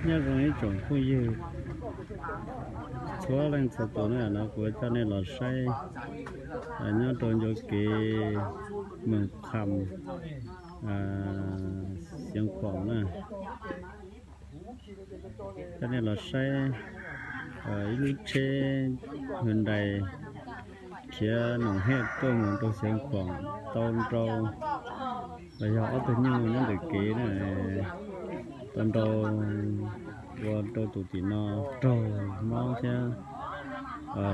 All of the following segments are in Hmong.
Nyob zoo ib tsoom phooj ywg txhua leej txhua tus na, no kuv coj nej los saib nyob rau ncua kev Moos Kham, Xeev Khuam na. Coj nej los saib ib lub tsheb Hyundai khiav Noom Hej tuaj mus rau Xeev Khuam tau nrau, los yog ob tug nyuj nyob ntawm kev na, tau nrau ua rau tus tim no raug mob thiab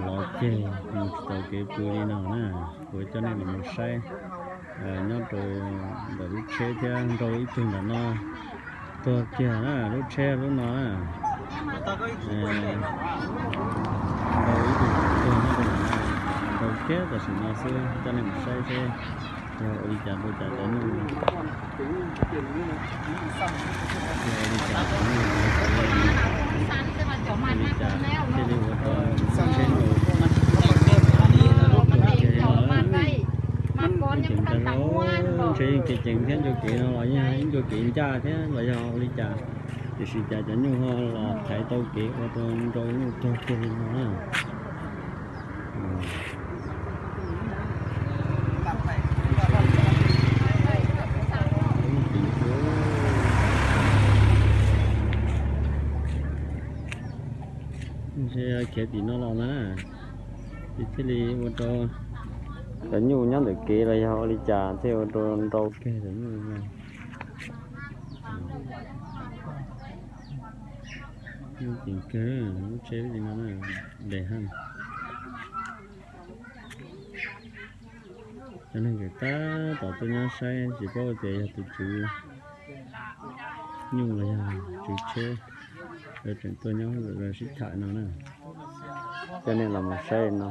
lov ceg mus tsis tau kev pw li no na. Kuv coj nej los mus saib nyob rau ntawm lub tsheb thiab nrau ib tug ntawm no tuag kiag na, lub tsheb lub no na. Nrau ib tug tuag nyob rau ntawm no, nrau kiag tam sim no xwb, coj nej mus saib seb yog ua li cas rau cas cov nyuj. Ua li cas cov nyuj, ua li cas thiaj li ua rau tsheb nrau tuag kiag li no. Ib tsoom ntag, ntshe yeej kev ceev thiab, ncua kev no los yeej ib ncua kev ncaj thiab los yog ua li cas, tiam sis cas cov nyuj ho los thaiv tau kev ua rau nrau nyuj tuag kiag li no na. Ntshe khiav tim no los na, ces thiaj li ua rau cov nyuj nyob ntawm kev los yog ua li cas thiaj ua rau nrau kiag cov nyuj no. Nyuj ceev kawg, lub tsheb li no na, ntes haj. Cov neeg kawm tab tom tuaj nyob saib tsis paub tias yog tus tswv nyuj los yog tswv tsheb, lawv tseem tuaj nyob sib tham no na. Coj nej los mus saib no.